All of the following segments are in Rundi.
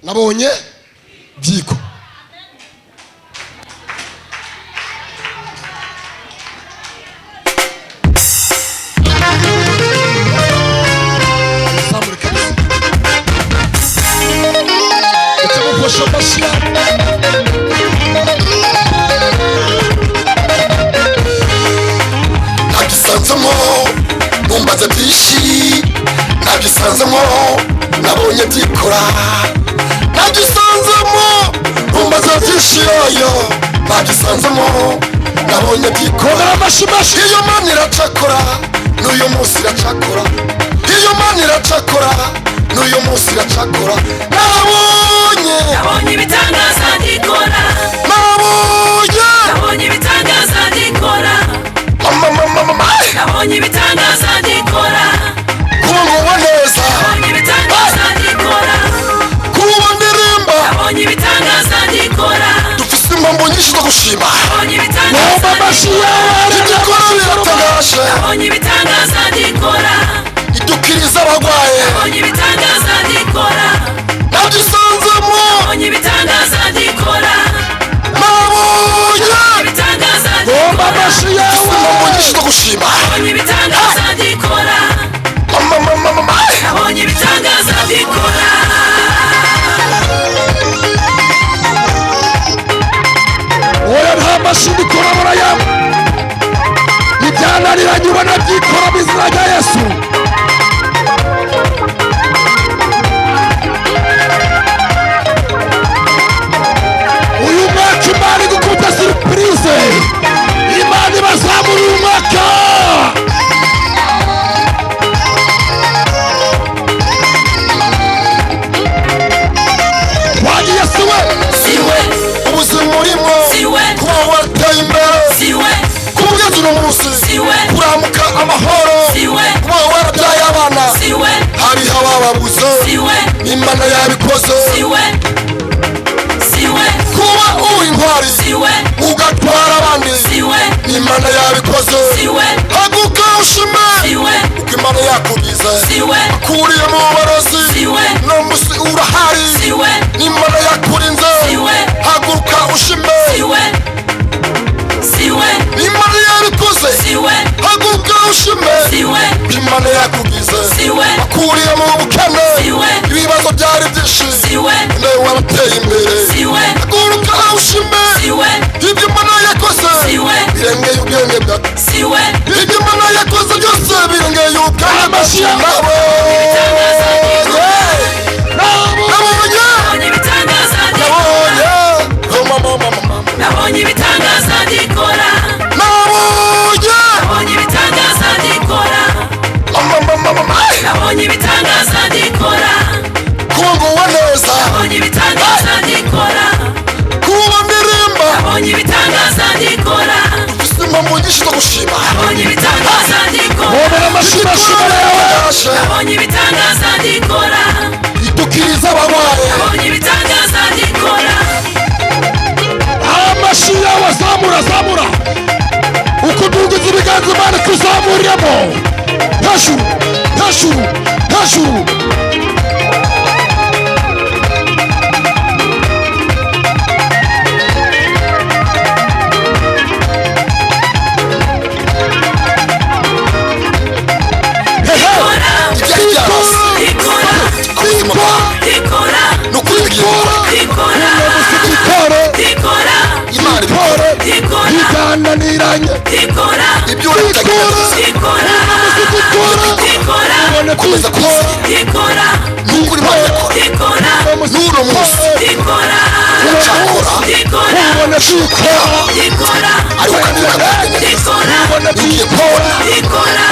Nabonye byiko. Zamura kabisa. Utamufasha amashyi. Nabyisanzemo numbaze byinshi, nabyisanzemo nabonye byikora, nabyisanzemo numbaze byinshi yoyo, nabyisanzemo nabonye byikora. Komera amashyi mashyi. Iyo Mana iracakora n'uyu munsi iracakora, iyo Mana iracakora n'uyu munsi iracakora. Nabonye, Nabonye ibitangaza ndikora. nabonye Nabonye ibitangaza ndikora. mama mama mama, Nabonye ibitangaza ndikora. kuba neza, Nabonye ibitangaza ndikora. kuba ndirimba, Nabonye ibitangaza ndikora. dufise impamvu nyinshi zo gushima. Nabonye ibitangaza Wumva amashyi yawe. Ibyo ikora biratangaje, Nabonye ibitangaza ndikora. idukiriza abarwaye, Nabonye ibitangaza ndikora. nabyisanzemo, Nabonye ibitangaza ndikora. nabonye Ibitangaza Wumva ndikora. amashyi yawe. impamvu nyinshi zo gushima. Nabonye ibitangaza ndikora. Mama mama mama, Nabonye ibitangaza ndikora. Oya, nta mashyi ndikora murayama. Ibyananiranye ubona byikora mu izina rya Yesu. Uyu mwaka Imana igukubita surprise. Imana ibazamura uyu mwaka. Wagiye siwe. Siwe, ubuzima urimo, Siwe. kuba wateye imbere, siwe, kuba ugeze uno munsi, Siwe. kuramuka amahoro, siwe, kuba warabyaye abana, siwe, hariho abababuze, siwe, Imana yabikoze, siwe, siwe, kuba uri intwari siwe, ugatwara abandi, siwe, Imana yabikoze. siwe, Haguka ushime, siwe, uko Imana yakugize, siwe, ukuriye mu barozi, siwe, no musi urahari, siwe, Imana yakurinze. Siwe. Haguruka ushime, siwe, siwe, Imana yabikoze. siwe, Haguruka ushime, siwe, Imana yakugize, siwe, akuriye mu bukene, Siwe. ibibazo byari byinshi, siwe, nawe warateye imbere. siwe, Haguruka ushime, siwe, ibyo Imana yakoze Siwe. birengeye ubwenge bwawe, siwe, ibyo Imana yakoze byose birengeye ubwenge Amashyi. bwawe. Ibitangaza ndikora. Nabonye, Nabonye ibitangaza ndikora. nabonye, oh mama mama mama, Nabonye ibitangaza ndikora. nabonye, Nabonye ibitangaza ndikora. mama mama mama, Nabonye ibitangaza ndikora. kunguwe neza, Nabonye ibitangaza ndikora. kuba ndirimba, Nabonye ibitangaza ndikora. dufise impamvu nyinshi zo gushima. Nabonye ibitangaza ndikora. Komera amashyi mashyi yawe. Nabonye ibitangaza ndikora. Idukiriza abarwaye, Nabonye ibitangaza ndikora. Amashyi yawe zamura, zamura. Uko udugiza ibiganza Imana ikuzamuriramo hejuru, hejuru, hejuru. Hehe. Ikora, ibyari byarose ikora, ku buzima bwawe, ikora, ni ukuri bigiye gukora. ikora, Ikore, ikora, Imana ibikora, ikore, ikora, ibyananiranye. ikora, ibyo urabitagenda neza, ikora, Ikore, ikora, ubone komeza kwikora. kwizera, ikora, ni ukuri Imana irakora ikora, n'uno munsi ikora, iracakora, ikora, Ubone kwikora. ikora, ariko kandi bikagenda neza, ikora, Ubone igiye kwikora. gukora, ikora,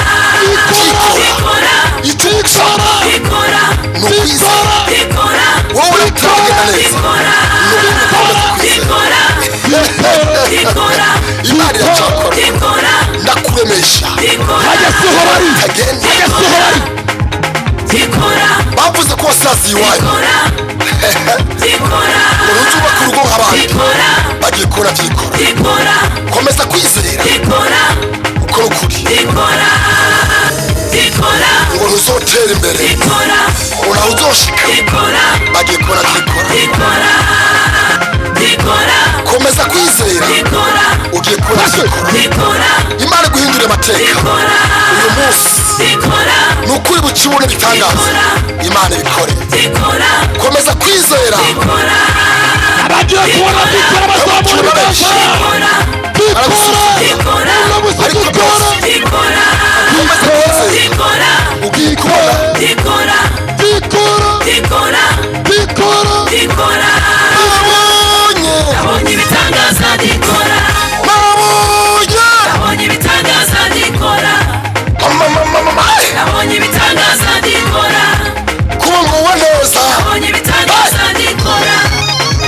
ikora, ikora, icyo usaba ikora, ni ukwizera. ikora, Wowe urabitagenda neza, ikora, ni ukuri ukomeza kwizera. ikora, ikora, Imana iracakora, ikora, ndakuremesha, ikora, Hajya siho bari. tagenda. Hajya siho bari. ikora, Bavuze ko wasaziye iwanyu, ikora, ikora, ngo ntuzubake urugo nk'abandi, ikora, bagiye kubona byikora. ikora, Komeza kwizera, ikora, ukora ukuri, ikora, ikora, ngo ntuzotera imbere, ikora, ngo ntawe uzoshika, ikora, bagiye kubona byikora. Komeza kwizera, Gikora. ugiye kubona byikora. Gikora. Imana iguhindure amateka Gikora. uyu munsi. Gikora. Ni ukuri bucibone bitangaza, Imana ibikore. Gikora. Komeza kwizera. Gikora. Abagiye kubona bikora bazamura ibiganza. Gikora. Bikora. Gikora. Uramutse bikora. Gikora. Komeza kwizera, Gikora. ugiye kubona. Gikora. Bikora. Gikora. Bikora. Gikora. Nabonye. Nabonye ibitangaza gikora. Nabonye. Nabonye ibitangaza gikora. Mama, mama, mama. Nabonye ibitangaza gikora. Kuba nguwe neza. Nabonye ibitangaza gikora.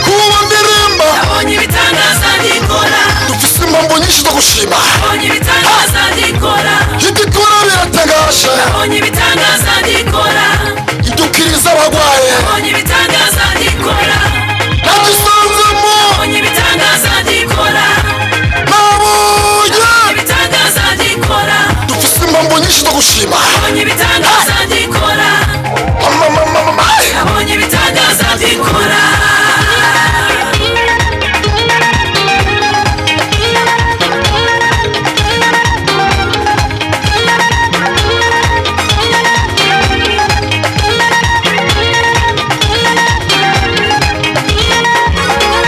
Kuba ndirimba. Nabonye ibitangaza gikora. Dufise impamvu nyinshi zo gushima. Nabonye ibitangaza gikora. Ibyo ikora biratangaje. Nabonye ibitangaza gikora. Idukiriza abarwaye. Nabonye ibitangaza gikora. Nagisanzemo. Nabonye ibitangaza gikora. Nabonye ibitangaza gikora. Dufise impamvu nyinshi zo gushima. Nabonye ibitangaza gikora. Mama, mama, mama. Nabonye ibitangaza gikora.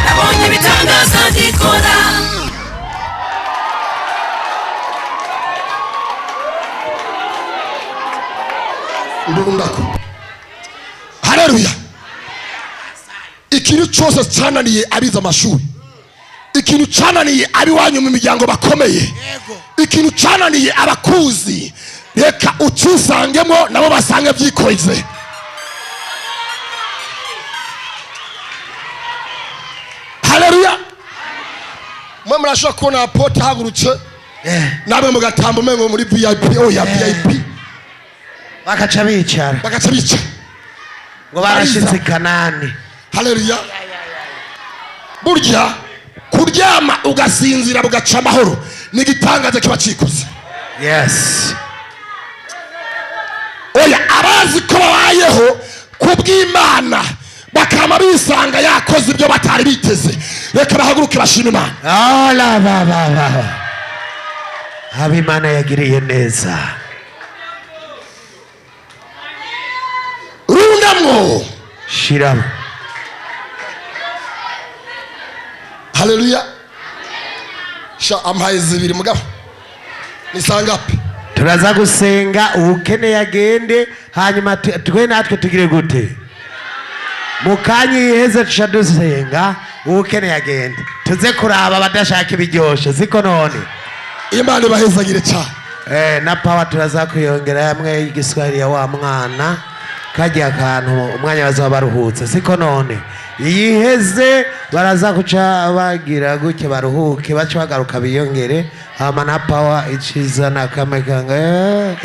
Nabonye ibitangaza gikora. Ndundako. Haleluya. Ikintu cyose cyananiye abize amashuri, ikintu cyananiye abiwanyu mu miryango bakomeye, ikintu cyananiye abakuzi, reka ucisangemo nabo basange byikoze. Haleluya. Mwe murashobora kubona apôtre ahagurutse, namwe mugatamba umengo muri VIP. Oya, VIP. Bakaca bicara. Bagaca bica. Ngo barashitse i Kanani. Haleluya. Burya kuryama ugasinzira bugaca amahoro ni igitangaza kiba cikoze. Oya, abazi ko babayeho kubw'Imana bakama bisanga yakoze ibyo batari biteze, reka bahaguruke bashima Imana. Ola ba ba ba haba Imana yagiriye neza. Rundamwo. Shiramo. Haleluya. Sha, ampaye zibiri mugabo ni sangapi? Turaza gusenga, ubukene agende, hanyuma twe natwe tugire gute? Mu kanya iheze tuca dusenga, ubukene agende, tuze kuraba abadashaka ibiryoshe, siko none? Imana ibahezagire cyane. Na power turaza kuyongera hamwe y'igiswahili ya wa mwana kajya akantu umwanya bazaba baruhutse, siko none? Iyiheze baraza kuca bagira gutya baruhuke, bace bagaruka biyongere, hama na power icizana kamwe kanga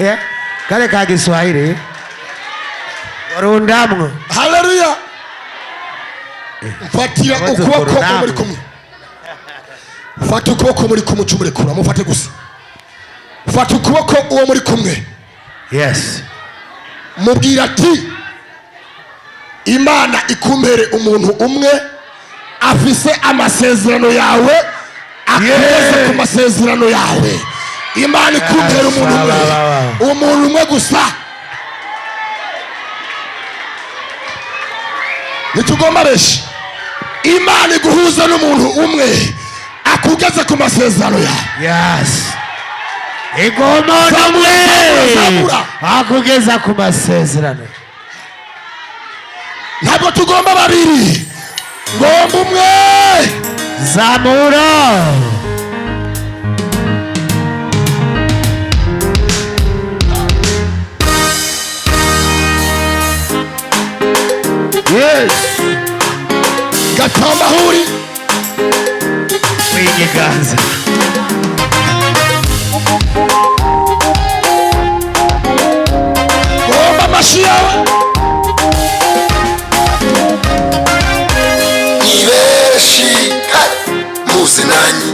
kare ka giswahili rundamwo. Haleluya. Mfatira Abazukuru ukuboko namwe. muri kumwe. Fata ukuboko muri kumwe, uca umurekura. Mufate gusa, fata ukuboko uwo muri kumwe. Mubwira ati: "Imana ikumpere umuntu umwe afise amasezerano yawe, akugeze ku masezerano yawe. Imana ikumpere umuntu umwe, umuntu umwe gusa." Ntitugomba benshi. Imana iguhuza n'umuntu umwe akugeze ku masezerano yawe. Yes, igomona umwe Zamura, zamura. akugeza ku masezerano. Ntabwo tugomba babiri, ngomba umwe. Zamura. Yes. Gatamba aho uri. Wigiganza. Ngomba amashi yawe. Ni benshi muzinanye,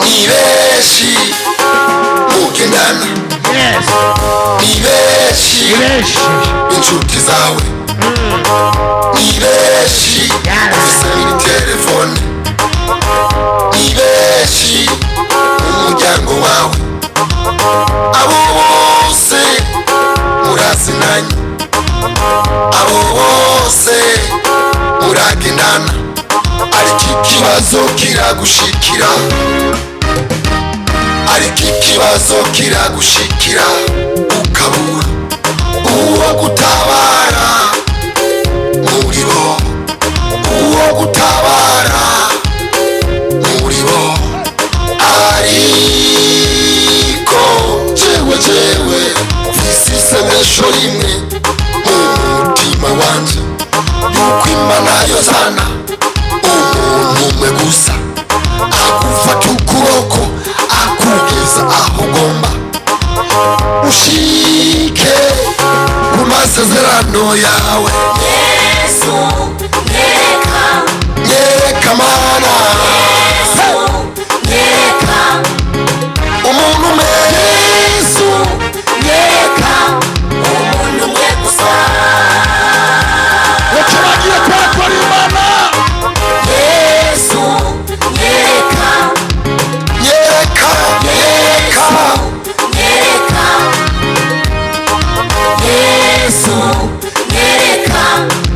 ni benshi mugendana, ni benshi Benshi. inshuti zawe, ni benshi ufise muri telefone. Abo bose muragendana, ariko ikibazo kiragushikira, ariko ikibazo kiragushikira ukabura uwo gutabara muri bo, uwo gutabara muri bo. Ariko jewe, jewe mfise isengesho rimwe mu mutima wanje, yuko Imana yozana umuntu umwe gusa agufata ukuboko, akugeza aho ugomba ushike ku masezerano yawe. Yesu nyereka. Nyereka Mana. Yesu nyereka. Umuntu umwe. Yesu nyereka umuntu umwe gusa. Reka bagiye kurakora Imana. Yesu nyereka. Nyereka, nyereka. Nyereka, Yesu nyereka.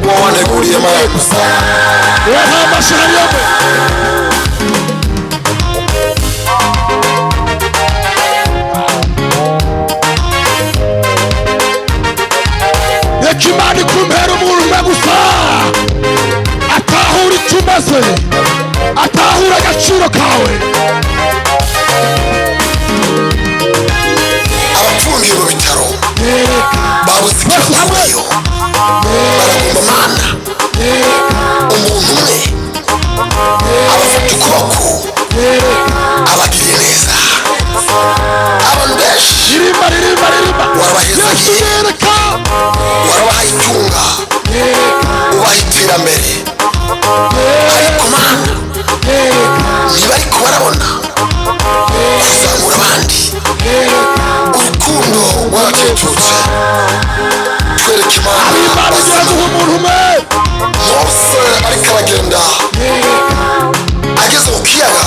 Wawaneguriye Mana gusa. Urahamashira yomwe. Reka Imana ikumpera umuntu umwe gusa atahura icyo umaze, atahura agaciro kawe. Abafungiye mu bitaro babuze ikibazo, baragomba Mana umuntu umwe abafata ukuboko, abagiriye neza. Abantu benshi Ririmba, ririmba, ririmba. Warabahezagiye. Yesu yereka. Warabahaye itunga, ubaha iterambere, ariko Mana ntibariko barabona kuzamura abandi. Urukundo rwaracecutse. Twereke Imana. Imana igira guha umuntu umwe. Mose ariko aragenda, ageze ku kiyaga,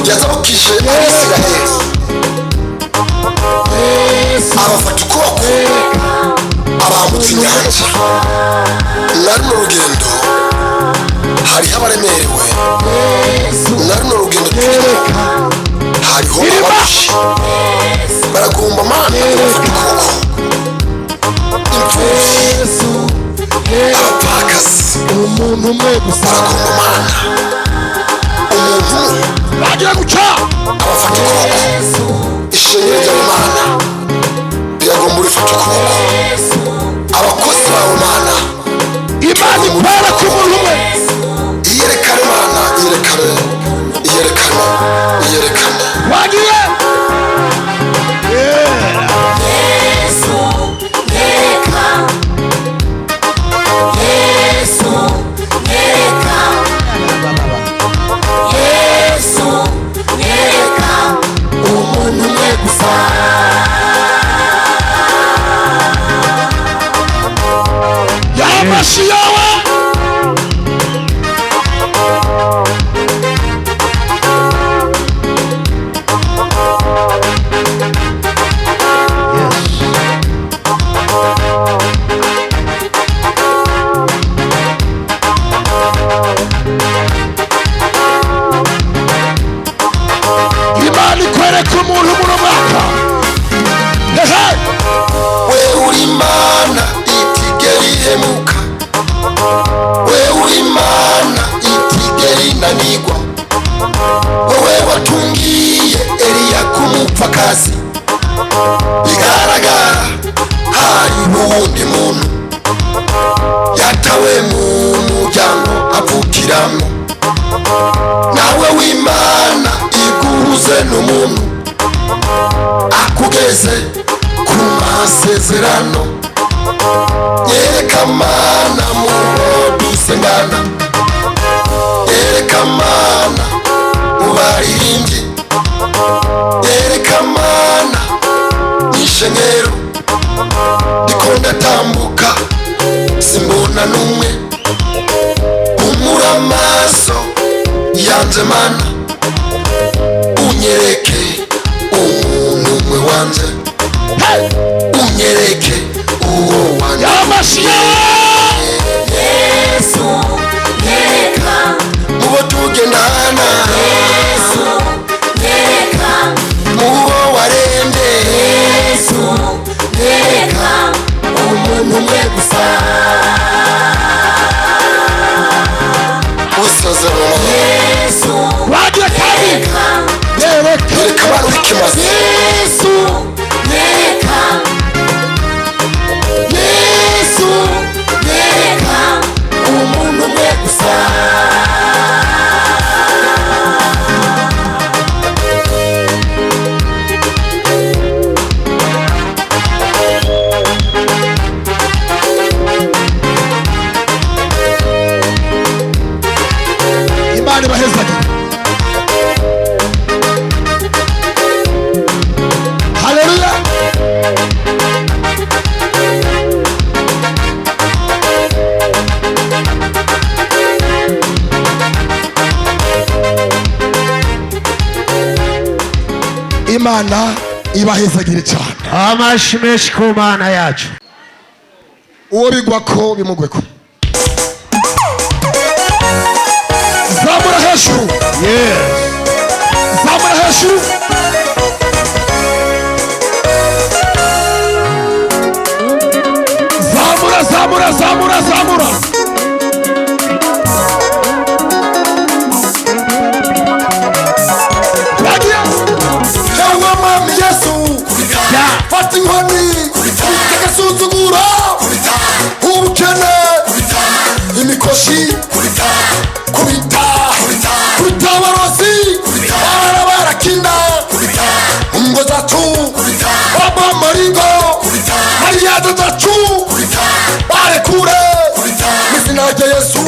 yazabukije Abisirayeli, abafata ukuboko, abambutsa inyanja. Na runo rugendo hariho abaremerewe, na runo rugendo turimo hariho abarushe, baragomba Mana bafata ukuboko. Imfubyi, abapfakazi Umuntu umwe gusa. baragomba Mana umuntu umwe Bagiye guca. abafata ukuboko. Ishengero ryawe Mana riragomba urifata ukuboko. Abakozi bawe Mana, Imana ikwereka umuntu umwe. iyerekane Mana, iyerekane, iyerekane, iyerekane. Bagiye. Yesu nyereka, Yesu nyereka, Yesu nyereka umuntu umwe gusa. Yamashi yawe. Imana ikwereka umuntu muri mwaka. Hehe. We uri Imana itigera ihemuka, we uri Imana itigera inanigwa, wowe watungiye Eliya kumupfakazi, bigaragara hari n'uwundi muntu yatawe mu muryango avukiramo. Nawe w'Imana iguhuze n'umuntu akugeze ku masezerano. Yereka Mana mu bo dusengana, yereka Mana mu baririmbyi, yereka Mana mw'ishengero. Ndiko ndatambuka simbona n'umwe. Humura amaso yanje Mana, unyereke umuntu umwe wanje. Unyereke. Uwo wanjye Yamashiye. Yesu nyereka. Mubo tugendana. Yesu nyereka. Mubo warembe. Yesu nyereka umuntu umwe gusa. Usoze mu mahoro. Yesu Wagira kandi. nyereka. Yereka. Yereka abantu w'ikimazi. Yesu nyereka. Yesu nyereka umuntu umwe gusa. Imana ibahezagire. Haleluya. Imana ibahezagire cyane. Amashi menshi ku Mana yacu. Uwo bigwako bimugweko. Zamura hejuru. Yes. Zamura hejuru. Zamura, zamura, zamura, zamura. Bagiye. Cyangwa mami Yesu. Fata inkoni. Agasuzuguro. Ubukene. Imikoshi. Kubita. Kubita abarozi. Barara barakina. Ingo zacu. Baba maringo. Mariyazo zacu. Barekure. Mu izina rya Yesu.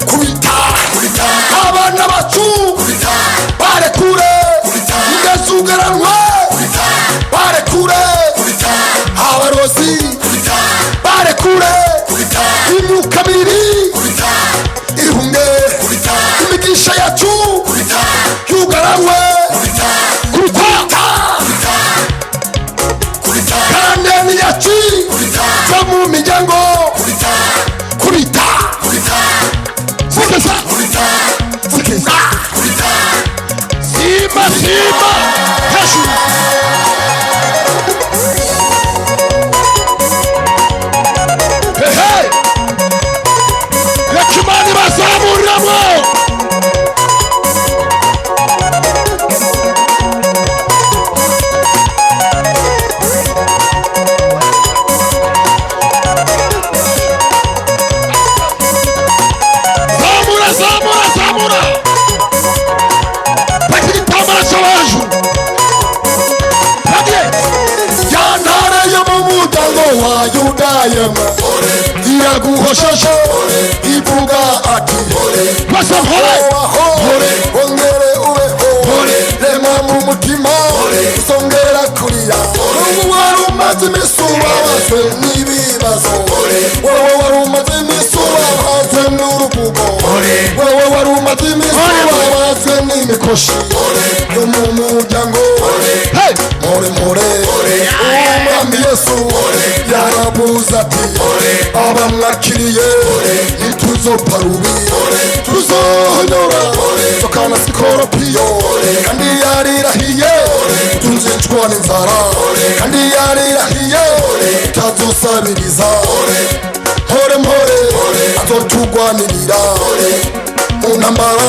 Kubita. Abana bacu. Barekure. Ingazugaranwe. Barekure. Abarozi. Barekure. Imyuka mibi. Ihunge. Imigisha yacu. Yugaranwe. Kubita. Karande yacu. Va mu miryango. Kubita. Sikeza. Sikeza. Simba, simba. Hejuru. Hey, hey. Reka Imana ibazamuriramo. Zamura, zamura, zamura. Paki igitambaro cyo hejuru. Bagiye. Ya ntare yo mu muryango wa Yudayema iraguhoshosho ivuga ati Bose mpore. waho ongere ubeho rema mu mutima usongera kurira. Wowe wari umaze iminsi ubabazwe n'ibibazo, wowe wari umaze iminsi ubabazwe n'uruvugo, wowe wari umaze iminsi ubabazwe n'imikoshi yo mu muryango. Hey. More more umwami Yesu yarabuze ati abamwakiriye ntituzopfa rubi tuzohonyora tokana sikoropiyo. Kandi yarirahiye tuzicwa n'inzara, kandi yarirahiye tazosabiriza. Mpore mpore azotugwanirira mu ntambara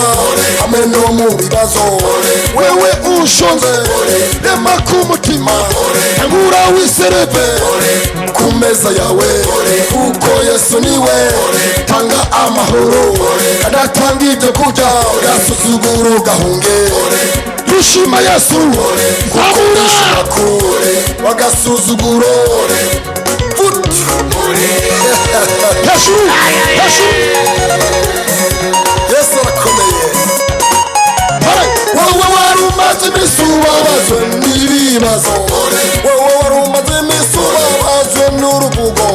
hamwe no mu bibazo. Wewe ushonze rema ku mutima, tangura wisereve ku meza yawe, kuko Yesu niwe tanga amahoro kandi atanga ibyo kurya. Gasuzuguro gahunge Dushima Yesu. Zamura. Kure wagasuzuguro. Hejuru. Hejuru. Yesu arakomeye. Hey. Wowe wari umaze iminsi ubabazwe n'ibibazo, wowe wari umaze iminsi ubabazwe n'uruvugo,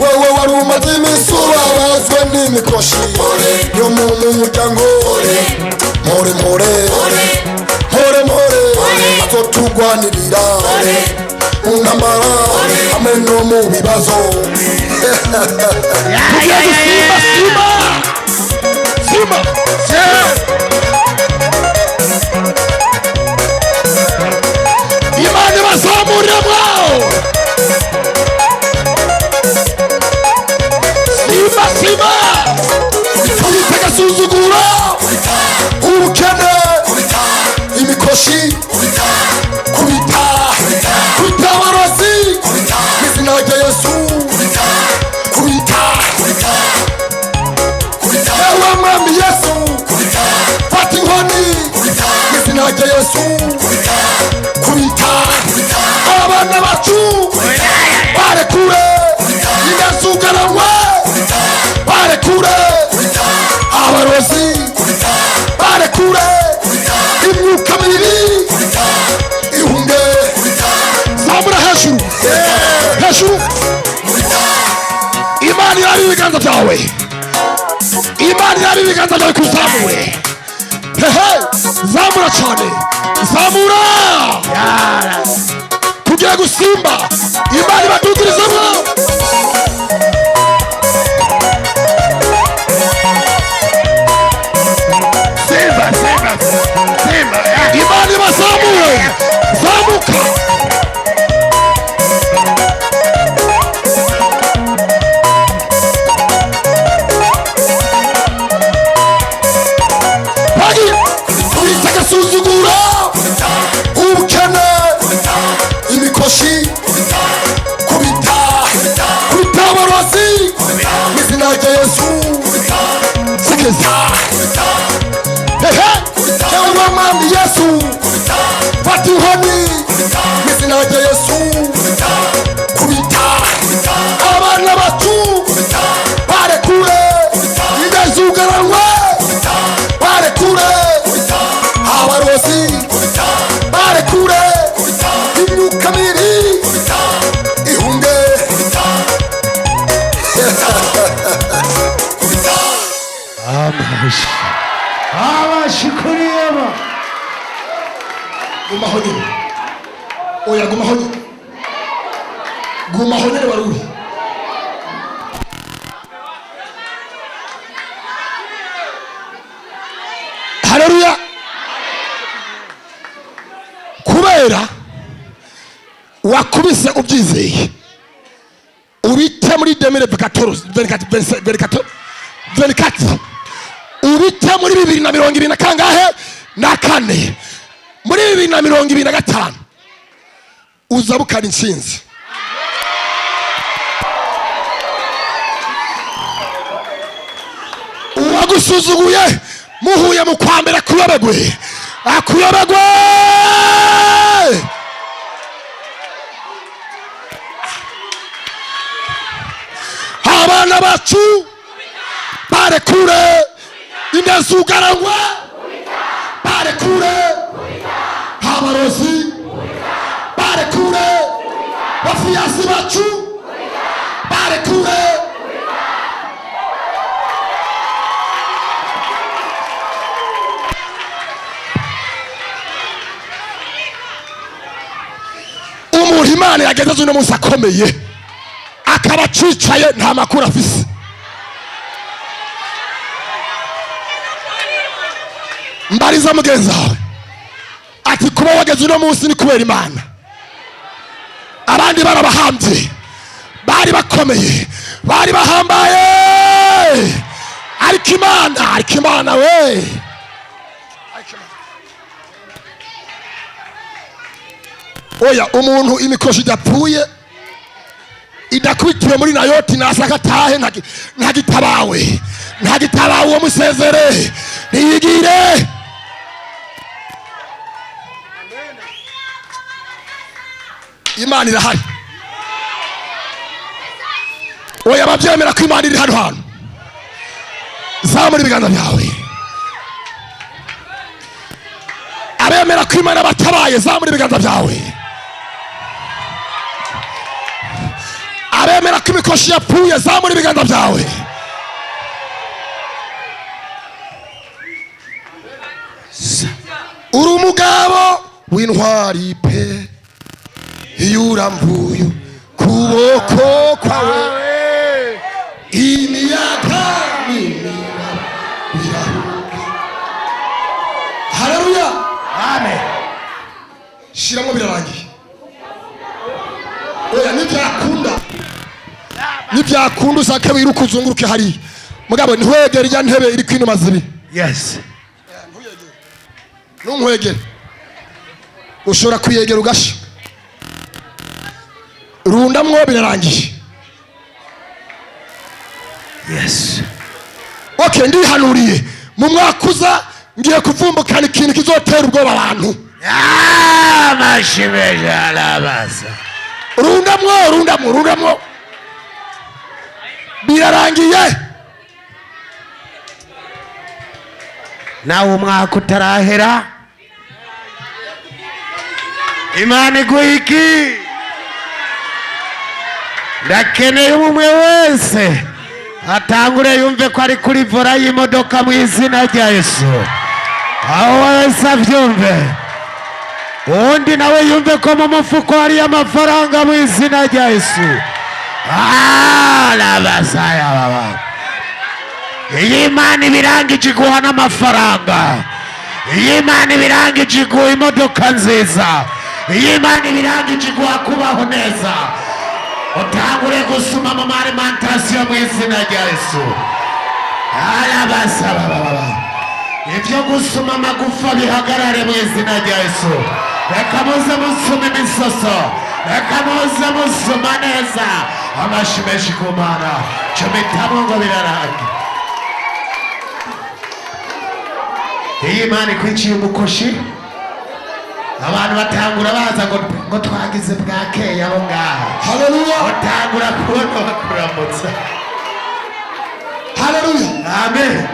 wowe wari umaze iminsi ubabazwe n'imikoshi yo mu muryango. Mpore mpore mpore mpore azotugwanirira mu ntambara. Hamwe no mu bibazo. Tugiye gusimba. Simba, simba, Imana ibazamurire mwawo. Simba, simba. Kubita agasuzuguro, ubukene, imikoshi, kubita, kubita abarozi mu izina rya Yesu. Kubita, ewe Mwami Yesu, fata inkoni mu izina rya Yesu. Kubita abana bacu, barekure indazugaranwe, barekure abarozi, barekure imyuka mibi ihunge. Zamura hejuru, hejuru. Imana irabe ibiganza byawe, Imana irabe ibiganza byawe kuzamure. Hehe, zamura cyane, zamura. Tugiye gusimba. Imana ibadugirizemo. Simba, simba, simba. Imana ibazamure. Zamuka. Pagi kubita agasuzuguro, ubukene, imikoshi, kubita, kubita abarozi mu izina rya Yesu. Sekeza. Hehe, ewe Mwami Yesu, fata inkoni mu izina rya Yesu. Kubita abana bacu, barekure indazugaranwe, barekure abarozi, barekure imyuka mibi ihunge. Amashi. Amashi kuri aba. Gumaho nyine. Oya, gumaho nyine, gumaho nyine wari uri. Haleluya! Kubera wakubise ubyizeye, ubite muri 2014, 24, ubite muri bibiri na mirongo ibiri na kangahe na kane, muri 2025 uzabukana intsinzi. Uwagusuzuguye muhuye mu kwambere akuyobegwe, akuyobegwe. Abana bacu barekure indazugarangwa, barekure abarozi, barekure bafiyasi bacu, barekure. Umuntu Imana yageze uno munsi akomeye akaba acicaye, nta makuru afise. Mbariza mugenzi wawe ati: "Kuba wageze uno munsi ni kubera Imana." Abandi barabahambye, bari bakomeye, bari bahambaye, ariko Imana, ariko Imana we. Oya, umuntu imikoshi idapfuye, idakubitiwe muri nayoti, nasaka atahe. Ntagitabawe, ntagitabawe. Uwo musezere, ntiyigire. Imana irahari. Oya, babyemera ko Imana iri hano hantu, zamura ibiganza byawe. Abemera ko Imana batabaye, zamura ibiganza byawe. Abemera ko imikoshi yapfuye, zamura ibiganza byawe. Uri umugabo w'intwari pe, iyo urambuye. Ukuboko kwawe, imiyaga n'imiba birahuka. Haleluya. Amen. Shiramo, birarangiye. Oya, nibyakunda, nibyakunda usake wiruka uzunguruke hariya, mugabo ntiwegere irya ntebe iri kwinuma zibiri. Yes. Ntunkwegere, ushobora kuyegera ugasha. Rundamwo, birarangiye. Yes. Okay, ndihanuriye mu mwaka uza ngiye kuvumbukana ikintu kizotera ubwoba abantu. Amashimeje arabasa. Rundamwo, rundamwo, rundamwo, birarangiye. Nawe umwaka utarahera, Imana iguha iki? Ndakeneye umwe wese atangure yumve ko ari kuri volant y'imodoka mu izina rya Yesu. Aho wese abyumve, uwundi nawe yumve ko mu mufuko hariyo amafaranga mu izina rya Yesu. Arabasaya baba. Iyi Imana ibirangije iguha n'amafaranga. Iyi Imana ibirangije iguha imodoka nziza. Iyi Imana ibirangije iguha kubaho neza. Utangure gusuma mu alimentation mu izina rya Yesu. Arabasaba baba. Ibyo gusuma amagufa bihagarare mu izina rya Yesu. Reka muze musuma imisoso, reka muze musuma neza. Amashi menshi ku Mana. Cumitamo ngo birarange. Iyo Imana ikwiciye umukoshi, abantu batangura baza ngo twagize bwakeye abo ngaha. Haleluya. Utangura kubona bakuramutsa. Haleluya. Amen.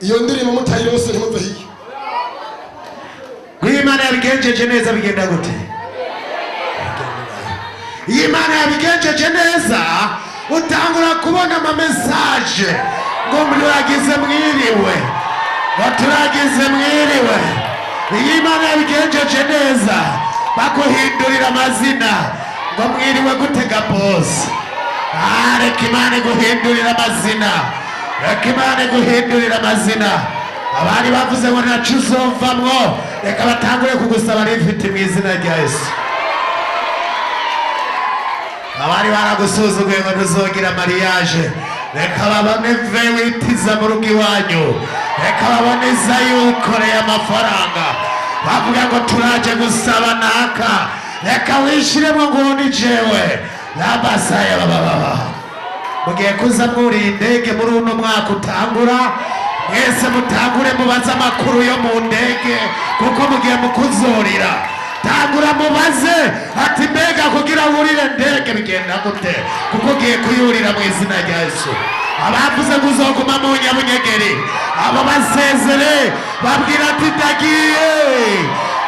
Iyo ndirimbo mutayirose ntimuve hiyo. Iyo Imana yabigenjeje neza bigenda gute? Iyo Imana yabigenjeje neza, utangura kubona ama message ngo muragize mwiriwe, ngo turagize mwiriwe. Iyo Imana yabigenjeje neza, baguhindurira amazina ngo mwiriwe gutega bosi. Ah, reka Imana iguhindurira amazina, reka Imana iguhindurira amazina. Abari bavuze ngo ntaco uzovamwo, reka batangure kugusaba lift mu izina rya Yesu. Abari baragusuzuguye ngo ntuzogira mariage, reka babone ve witiza mu rugo iwanyu, reka babone iza yukoreye amafaranga, bavuga ngo turaje gusaba naka, reka wishiremo ngo ni jewe labasaya bababa. Mugiye kuza mwuriye indege muri uno mwaka utangura, mwese mutangure mubaze amakuru yo mu ndege, kuko mugiye mukuzurira. Tangura mubaze ati mbega kugira wurire ndege bigenda gute, kuko ugiye kuyurira mu izina rya Yesu. Abavuze ngo uzoguma mu nyabunyegeri, abo basezere, babwira ati ndagiye.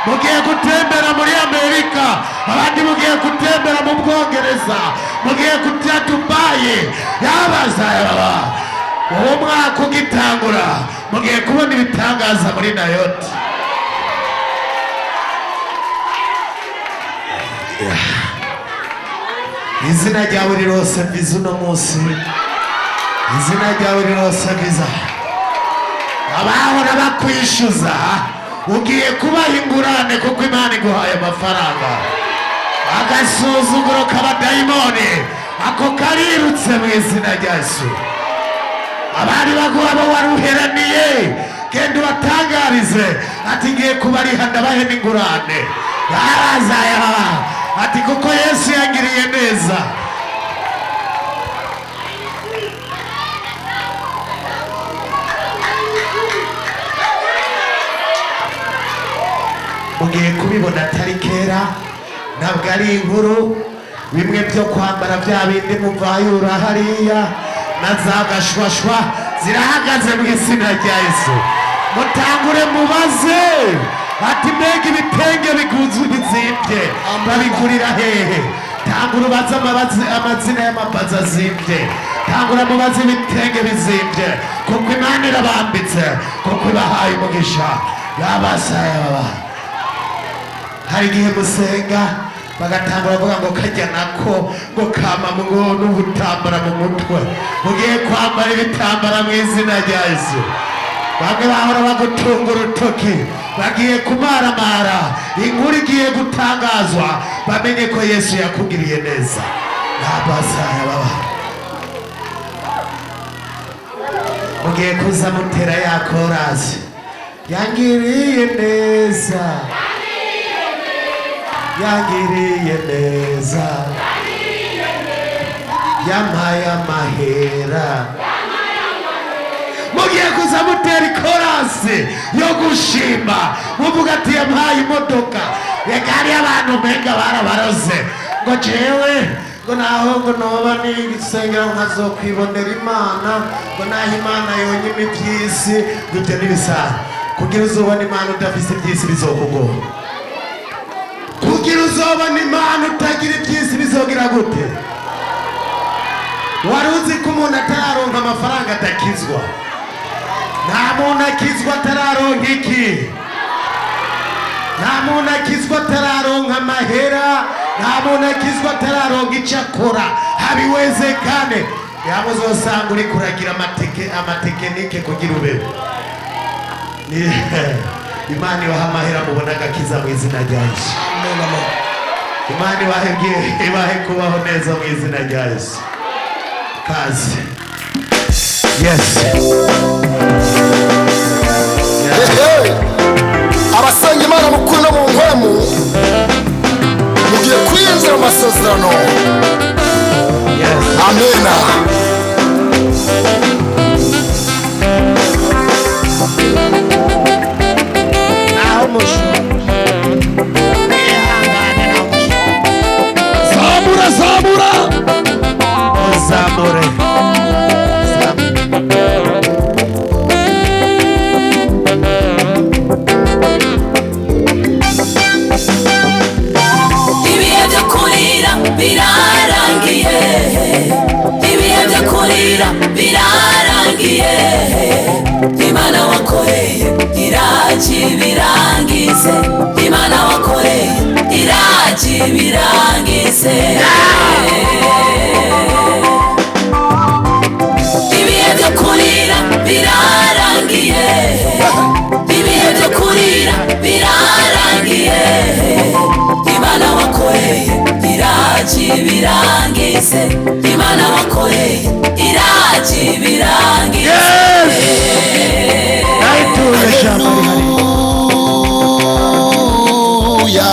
Mugiye gutembera muri Amerika, abandi mugiye gutembera mu Bwongereza, mugiye kujya Dubayi. Yabazaya uwo mwaka ugitangura, mugiye kubona ibitangaza muri Nayoti. Izina ryawe rirose viza uno munsi, izina ryawe rirose viza. Abahora bakwishyuza ugiye kubaha ingurane, kuko Imana iguhaye amafaranga. Agasuzuguro k'abadayimoni ako karirutse mu izina rya Yesu. Abari baguha abo waruheraniye, genda ubatangarize ati ngiye kubariha ndabahe n'ingurane. Barazaya ati kuko Yesu yangiriye neza. Mugiye kubibona atari kera, ntabwo ari inkuru. Bimwe byo kwambara bya bindi muvayura hariya na za gashwashwa zirahagaze mu izina rya Yesu. Mutangure mubaze ati mbega ibitenge biguzu bizimbye babigurira hehe? Tangura ubaze amazina y'amabaza azimbye, tangura mubaze ibitenge bizimbye, kuko Imana irabambitse, kuko ibahaye umugisha. Yabasaya baba. Hari igihe musenga Bagatangura bavuga ngo kajya nako ngo kama ngo n'ubutambara mu mutwe. Mugiye kwambara ibitambara mu izina rya Yesu. Bamwe bahora bagutunga urutoki bagiye kumaramara, inkuru igiye gutangazwa, bamenye ko Yesu yakugiriye neza. Nabasaya baba mugiye kuza mutera ya korasi yangiriye neza, yangiriye neza, yampaye amahera. Mugiye kuza mutera ikorasi yo gushima, muvuga ati yampaye imodoka. Reka hariyo abantu umenga barabaroze ngo jewe ngo naho ngo noba nisengera nkazokwibonera Imana, ngo naho Imana yonyine iby'isi, ngo ibyo n'ibisaha. Kugira uzobona Imana udafise iby'isi bizokugora. Kugira uzobona Imana utagira iby'isi bizogira gute? Wari uzi ko umuntu atararonka amafaranga atakizwa? Nta muntu akizwa atararonka iki? Nta muntu akizwa atararonka amahera. Nta muntu akizwa atararonka icyo akora. Habiwezekane. Yaba uzosanga uri kuragira amatekinike kugira ubeho. Imana ibaha amahera mubona agakiza mu izina rya Yesu. Imana ibahe kubaho neza mu izina rya Yesu. Kazi. Yes. Abasenga Imana mukuru no mu nkwemu mugiye kwinjira mu masezerano. Yes. Amena. Naho mushu. Zamura, zamura. Zamure. Ibihe byo kurira birarangiye, ibihe byo kurira birarangiye. Imana wakoreye irakibirangize, Imana wakoreye irakibirangize. Ibihe byo kurira birarangiye, ibihe byo kurira birarangiye. Imana wakoreye irakibirangize, Imana wakoreye irakibirangize. Naituye jambo rihari. Haleluya.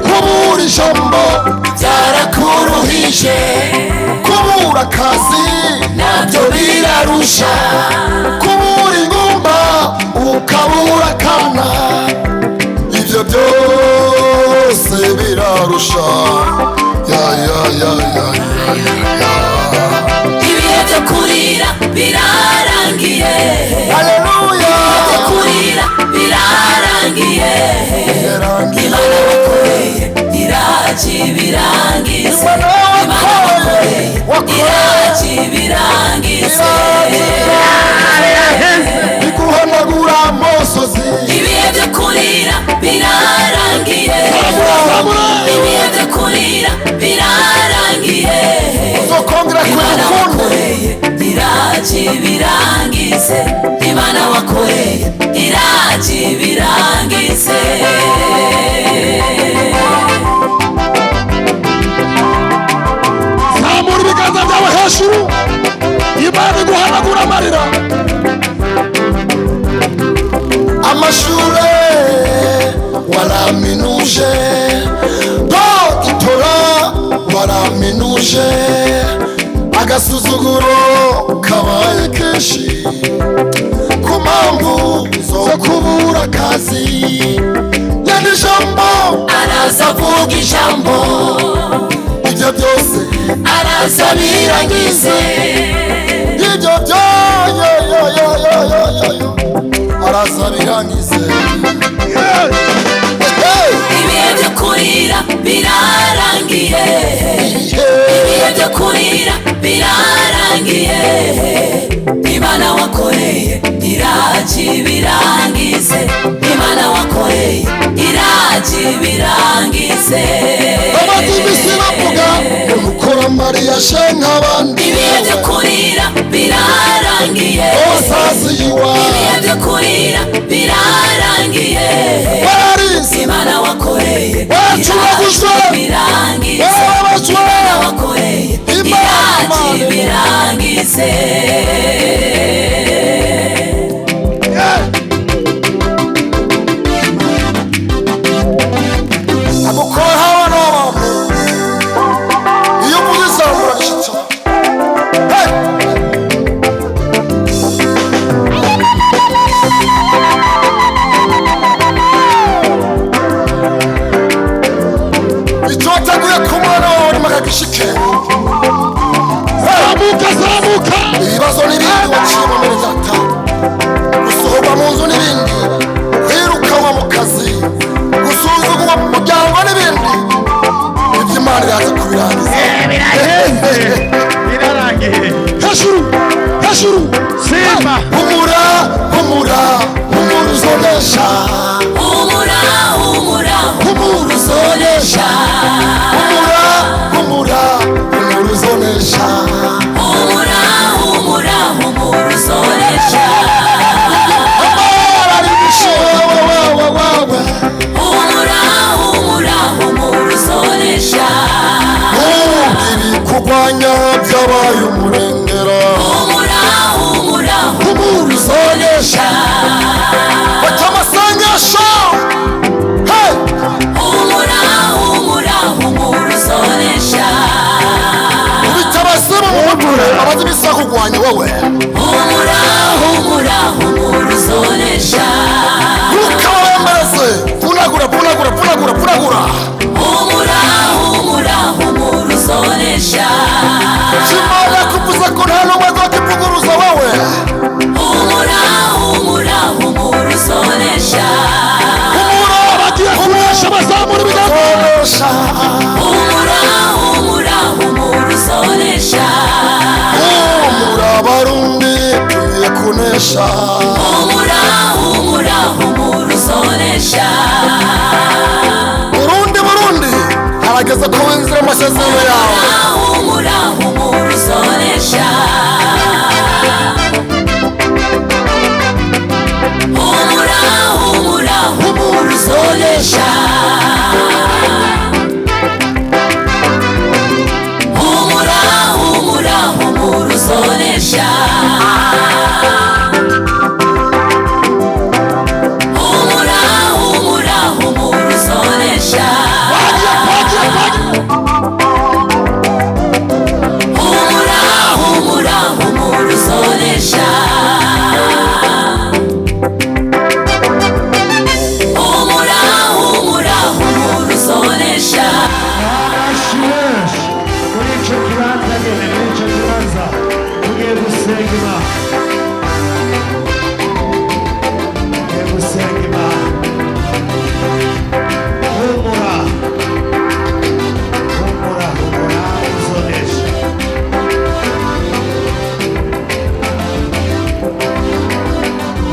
Kubura ijambo byarakuruhije, kubura akazi nabyo birarusha, kubura ingumba ukabura akana, ibyo byose birarusha. Ya ya ya ya ya ya. Ibihe byo kurira birarangiye, Haleluya. byo kurira birarangiye. Birarangiye. Imana wakoreye irakibirangize, Imana Imana wakoreye, wakoreye irakibirangize. Iguhanagura amosozi. Ibihe byo kurira birarangiye, ibihe byo kurira birarangiye. Uzokongera Imana kuyikunde. wakoreye irakibirangize, Imana wakoreye irakibirangize. Zamura ibiganza byawe hejuru. Imana iguhanagura amarira. Amashure waraminuje, dogitora waraminuje, agasuzuguro kabaye kenshi ku mpamvu zo kubura akazi. Nyene ijambo Araza avuga ijambo, ibyo byose araza birangize. Ibyo byo yo yo yo yo yo yo yo araza birangize. Hey! Ibihe byo kurira birarangiye, ibihe byo kurira birarangiye. Imana wakoreye irakibirangize, Imana wakoreye irakibirangize. Iraje ibirangize. Bamaze iminsi bavuga ngo mukora mariya nk'abandi. Ibihe byo kurira birarangiye. Wasazi iwawe. Ibihe byo kurira birarangiye. Wararize. Imana wakoreye Waracuragujwe. iraje ibirangize. Warababajwe. Imana wakoreye Imana. iraje ibirangize. Agukora abana b'abantu. Iyo uvuze ijambo urashyitsa. Hey! Icyo wateguye ku mwana wawe nyuma akagishike. Zamuka, zamuka. Ibibazo n'ibindi waciyemo mbere data, gusohorwa mu nzu n'ibindi, kwirukanwa mu kazi, gusuzugurwa mu muryango n'ibindi, ibyo Imana iraza kubirangiza. Birarangiye. Hejuru, hejuru. Simba. Humura, humura, humura uzonesha. Humura, humura. Humura uzonesha. Humura, humura, humura uzonesha. Humura, humura, humura uzonesha. Amara ari wawe wawe. Humura, humura, humura uzonesha. Ibikugwanya byabaye umurengera. Humura, humura. Humura uzonesha. Fata amasengesho. Hey! Humura, humura, humura uzonesha. Ubita abasimu mu mutwe abazi iminsi bakugwanya wowe. Humura, humura, humura uzonesha. Ntukababembereze. Vunagura, vunagura, vunagura, vunagura. Humura, humura, humura uzonesha. Imana yakuvuze ko nta n'umwe azokivuguruza wowe. Humura, humura, humura uzonesha. Humura. Abagiye kunesha bazamura ibiganza. Uzonesha. Humura, humura, humura uzonesha. Humura Abarundi, tugiye kunesha. Humura, humura, humura uzonesha. Burundi, Burundi, harageze ko winjira mu masezerano yawe. Humura, humura uzonesha. Humura, humura, humura uzonesha. Humura, humura, humura uzonesha. Humura, humura, humura uzonesha. Twagiye, twagiye, twagiye. Humura, humura, humura uzonesha. Humura, humura, humura uzonesha. Amashyi menshi muri icyo kibanza nyine, muri icyo kibanza tugiye gusenga Imana, tugiye gusenga Imana. Humura, humura, humura uzonesha.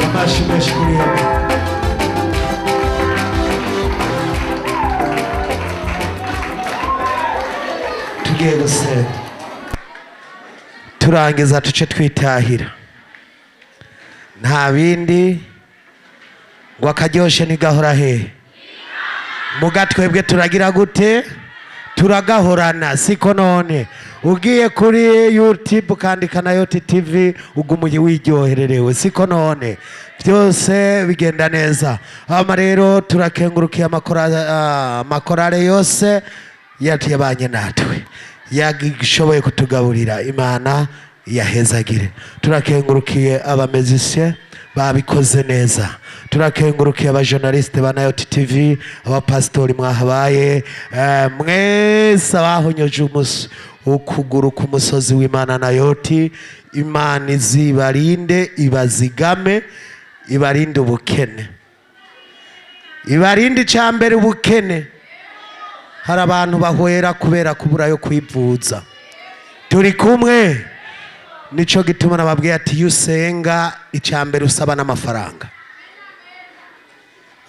Amashyi menshi kuri iyo Mana. Tugiye gusenga, turangiza tuce twitahira, nta bindi ngo akaryoshe ntigahora hehe muga. Twebwe turagira gute? Turagahorana, siko none? Ugiye kuri YouTube ukandika na Yoti TV, uguma wiryohererewe, siko none? Byose bigenda neza. Hama rero turakengurukiye amakorale yose yabanye natwe, yagishoboye kutugaburira. Imana yahezagire. Turakengurukiye abamezisiye babikoze neza. Turakengurukiye abajournaliste ba Nayoti TV, abapasitori mwahabaye, mwese abahonyoje ukuguru ku musozi w'Imana Nayoti. Imana izibarinde, ibazigame, ibarinde ubukene, ibarinde icambere ubukene. Hari abantu bahwera kubera kubura yo kwivuza. Turi kumwe? Nico gituma nababwiye ati iyo usenga, icambere usaba n'amafaranga.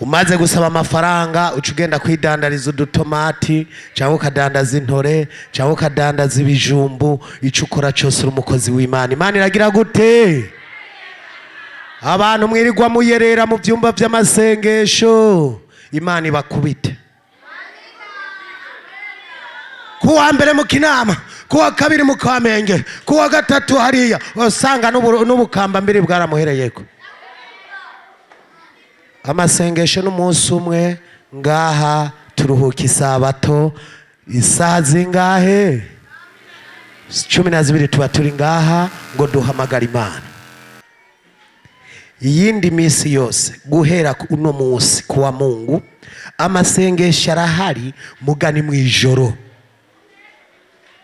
Umaze gusaba amafaranga, uca ugenda kwidandariza udutomati, cyangwa ukadandaza intore, cyangwa ukadandaza ibijumbu. Icyo ukora cyose, uri umukozi w'Imana, Imana iragira gute? Abantu mwirirwa muyerera mu byumba by'amasengesho, Imana ibakubite. Kuwa mbere mu Kinama, kuwa kabiri mu Kamenge, kuwa gatatu hariya, usanga n'ubukamba mbiri bwaramuhereyeko. Amasengesho n'umunsi umwe ngaha turuhuka isabato. Isaha zingahe? 12 tuba turi ngaha ngo duhamagare Imana. Iyindi minsi yose guhera uno munsi kuwa Mungu, amasengesho arahari, mugani mu ijoro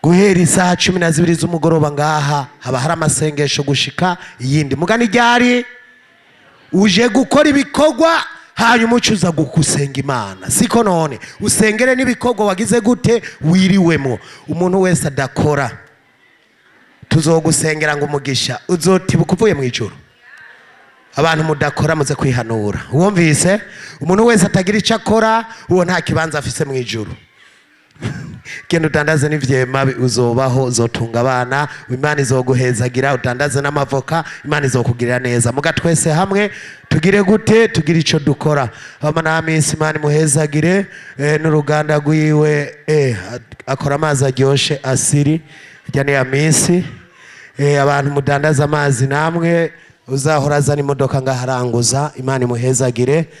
guhera isaha 12 z'umugoroba ngaha haba hari amasengesho gushika iyindi. Mugani ryari uje gukora ibikorwa, hanyuma uca uza gusenga Imana, siko? None usengere n'ibikorwa wagize gute wiriwemo. Umuntu wese adakora, tuzogusengera ngo umugisha uzotibuka uvuye mu ijoro. Abantu mudakora, muze kwihanura. Wumvise? Umuntu wese atagira icyo akora, uwo nta kibanza afise mu ijuru. Genda udandaze n'ivyema, uzobaho, uzotunga abana, Imana izoguhezagira. Udandaze n'amavoka, Imana izokugirira neza. Muga twese hamwe tugire gute? Tugire ico dukora. Hama na minsi, Imana imuhezagire, n'uruganda rwiwe, akora amazi aryoshe asiri rya niya minsi. Abantu mudandaza amazi namwe, uzahora azana imodoka ngaharanguza. Imana imuhezagire.